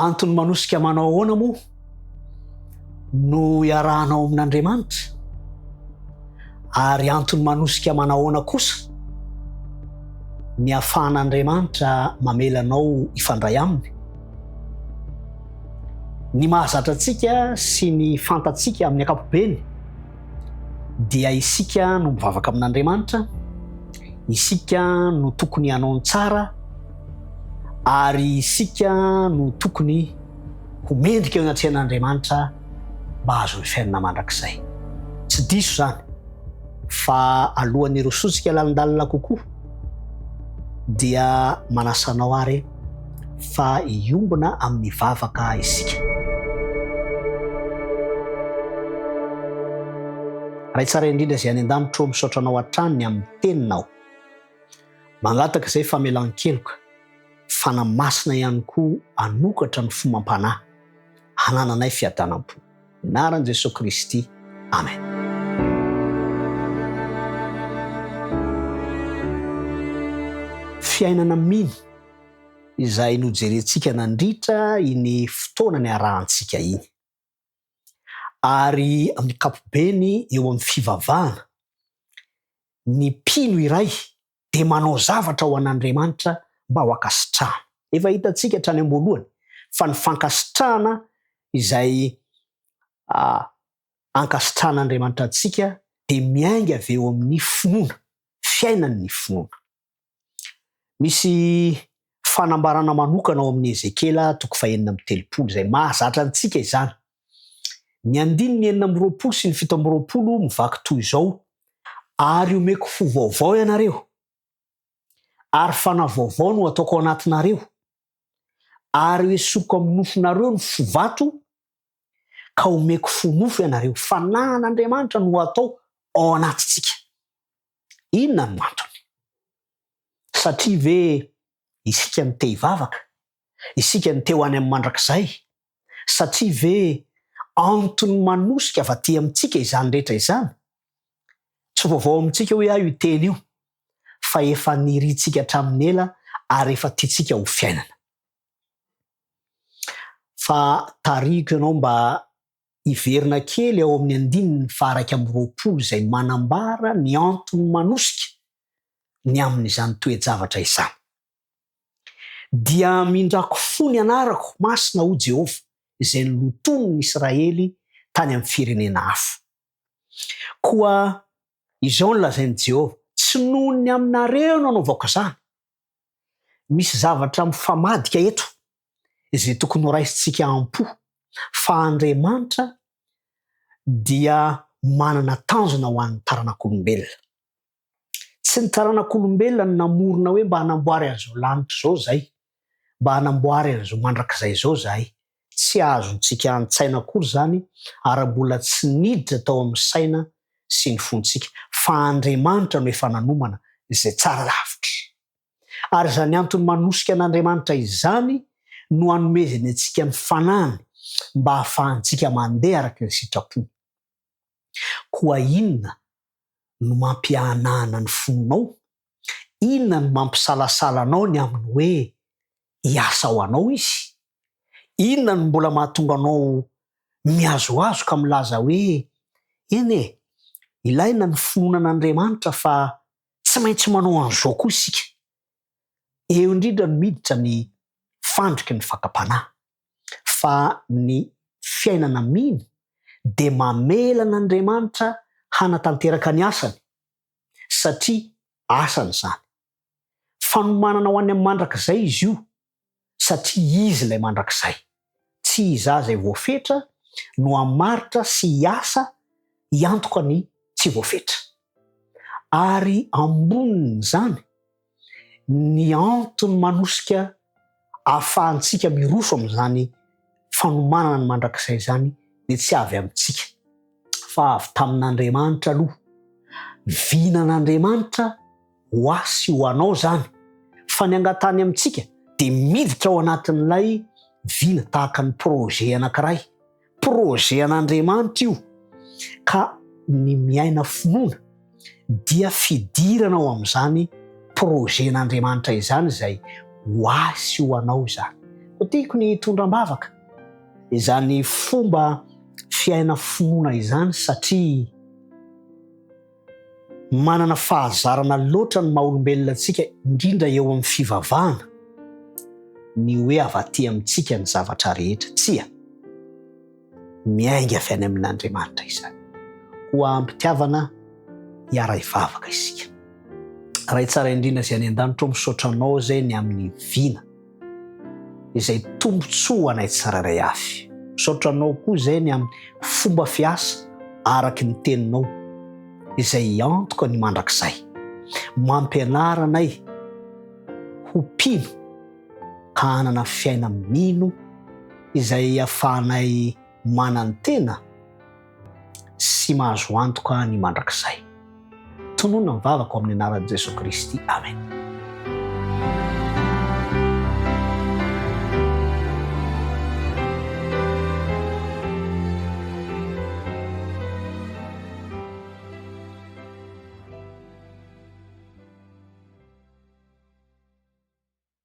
Antony manosika manao ahoana moa no iarahanao amin'Andriamanitra? Ary antony manosika manao ahoana kosa ny ahafahan'Andriamanitra mamela anao hifandray aminy? Ny mahazatra antsika sy ny fantatsika amin'ny ankapobeny dia isika no mivavaka amin'Andriamanitra, isika no tokony hanao ny tsara ary isika no tokony ho mendrika eo anatrehan'Andriamanitra mba hahazo ny fiainana mandrakizay. Tsy diso izany fa alohan'ny hirosoantsika lalindalina kokoa dia manasa anao ary fa hiombona amin'ny vavaka isika. Ray tsara indrindra izay any an-danitra ô, misaotra Anao hatrany ny amin'ny Teninao. Mangataka izay famelan-keloka, Fanahy Masina ihany koa hanokatra ny fo mampanahy, hanananay fiadanam-po. Anaran'i Jesoa Kristy. Amen. Fiainana mino izay nojerentsika nandritra iny fotoana niarahantsika iny. Ary amin'ny ankapobeny eo amin'ny fivavahana, ny mpino iray dia manao zavatra ho an'Andriamanitra mba ho ankasitrahana. Efa hitantsika hatrany am-boalohany fa ny fankasitrahana izay ankasitrahan'Andriamanitra antsika dia miainga avy eo amin'ny finoana, fiainan'ny finoana. Misy fanambarana manokana ao amin'ny Ezekiela toko fahenina amby telopolo izay mahazatra antsika izany. Ny andininy 26 sy ny 27 mivaky toy izao, Ary omeko fo vaovao ianareo, ary fanahy vaovao no hataoko ao anatinareo, ary hoesoriko amin'ny nofonareo ny fo vato, ka homeko fo nofo ianareo. Fanahin'Andriamanitra no hatao ao anatintsika. Inona no antony? Satria ve isika no te hivavaka? Isika no te ho any amin'ny mandrakizay? Satria ve antony manosika avy aty amintsika izany rehetra izany? Tsy vaovao amintsika hoy aho io teny io fa efa nirintsika hatramin'ny ela ary efa tiantsika ho fiainana. Fa tarihiko ianao mba hiverina kely ao amin'ny andininy faha-21 izay manambara ny antony manosika ny amin'izany toe-javatra izany. Dia hamindrako fo ny anarako masina, hoy Jehovah, izay nolotoin'ny Israely tany amin'ny firenena hafa. Koa izao no lazain'i Jehovah, Tsy noho ny aminareo no anaovako izany. Misy zavatra mifamadika eto izay tokony horaisintsika am-po, fa Andriamanitra dia manana tanjona ho an'ny taranak'olombelona. Tsy ny taranak'olombelona no namorona hoe mba hanamboary an'izao lanitra izao izahay, mba hanamboary an'izao mandrakizay izao izahay. Tsy azontsika an-tsaina akory izany ary mbola tsy niditra tao amin'ny saina sy ny fontsika, fa Andriamanitra no efa nanomana izay tsara lavitra. Ary izany antony manosika an'Andriamanitra izany no anomezany antsika ny Fanahiny mba hahafahantsika mandeha araka ny sitrapony. Koa inona no mampiahanahana ny fonao? Inona no mampisalasala anao ny amin'ny hoe hiasa ho anao izy? Inona no mbola mahatonga anao mihazohazo ka milaza hoe, Eny e, ilaina ny finoana an'Andriamanitra fa tsy maintsy manao an'izao koa isika? Eo indrindra no miditra ny fandriky ny fakam-panahy, fa ny fiainana mino dia mamela an'Andriamanitra hanatanteraka ny asany, satria asany izany. Fanomanana ho any amin'ny mandrakizay izy io, satria Izy ilay mandrakizay. Tsy izaho izay voafetra no hamaritra sy hiasa hiantoka ny tsy voafetra. Ary ambonin'izany, ny antony manosika ahafahantsika miroso amin'izany fanomanana ny mandrakizay izany dia tsy avy amintsika fa avy tamin'Andriamanitra aloha. Vinan'Andriamanitra ho ahy sy ho anao izany fa ny angatahany amintsika dia miditra ao anatin'ilay vina tahaka ny projet anankiray. Projet an'Andriamanitra io ka ny miaina finoana dia fidirana ao amin'izany projet n'Andriamanitra izany izay ho ahy sy ho anao izany. Koa tiako ny hitondra am-bavaka izany fomba fiaina finoana izany satria manana fahazarana loatra ny maha olombelona antsika indrindra eo amin'ny fivavahana ny hoe avy aty amintsika ny zavatra rehetra. Tsia! Miainga avy any amin'Andriamanitra izany. Koa am-pitiavana hiara-hivavaka isika. Ray tsara indrindra izay any an-danitra ô, misaotra Anao izay ny amin'ny vina izay tombontsoa ho anay tsirairay avy. Misaotra Anao koa izay ny amin'ny fomba fiasa araky ny Teninao izay hiantoka ny mandrakizay. Mampianara anay ho mpino ka hanana fiaina-mino izay ahafahanay manantena sy mahazo antoka ny mandrakizay. Tononina ny vavako amin'ny anaran'i Jesoa Kristy. Amen.